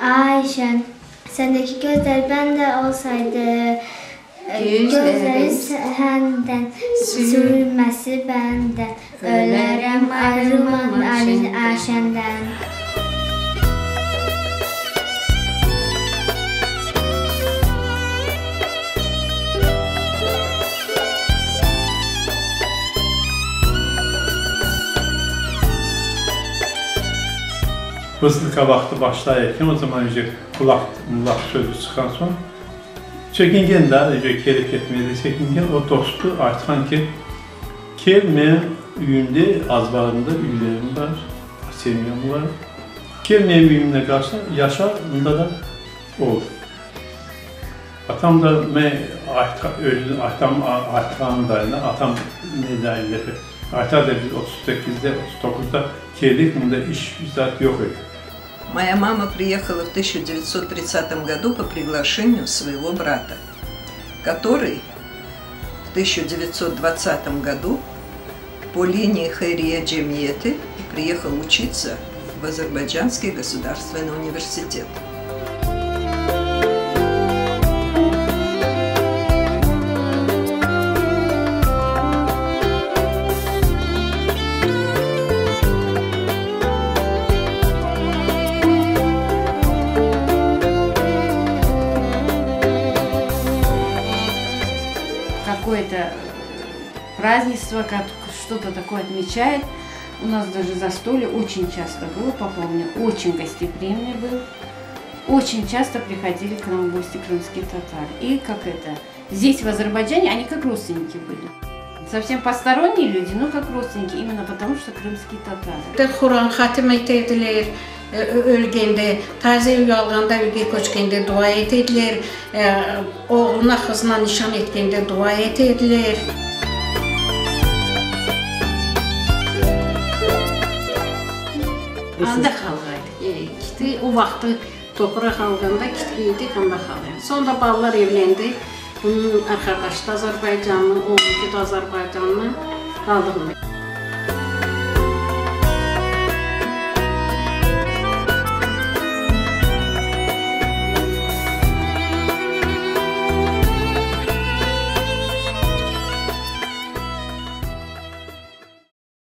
Ayşen, sendeki közler bende olsaydı, Gözlerin senden, sürmesi benden, Ölerem ayrılmam Ayşenden. Vısılka vaqtı başlay eken, o zaman uje kulak, mulaq sözü çıqqan soñ, çekingen da, uje kelip ketmege de çekingen, o dostu aytqan ki, kel menim üyümde, azbarımda üylerim bar, semyam bar, kel menim üyümde qaşa, yaşa, mında da ol. Atam da men özüniñ atam aytqanınday, atam ne dayın dep ayta da biz 38-de, 39-da keldik, mında iş zat yoq edi. Моя мама приехала в 1930 году по приглашению своего брата, который в 1920 году по линии Хайрие Джемьеты приехал учиться в Азербайджанский государственный университет. Какое-то празднество, как что-то такое отмечает. У нас даже застолье очень часто было, папа у меня очень гостеприимный был. Очень часто приходили к нам в гости крымские татары. И как это, здесь в Азербайджане они как родственники были. Совсем посторонние люди, но как родственники, именно потому что крымские татары. Quran hatim etediler ölgende, taze üy alğanda, üyge köçkende dua etediler, oğluna, qızına nişan etkende dua etediler. Anda qalğaydı. Kiti o vaqtı topraq alğanda kitgeydik, anda qalğaydı. Soñ da balalar evlendi. Bunıñ arqadaşı da azerbaycanlı, onıñki de azerbaycanlı. Qaldıq.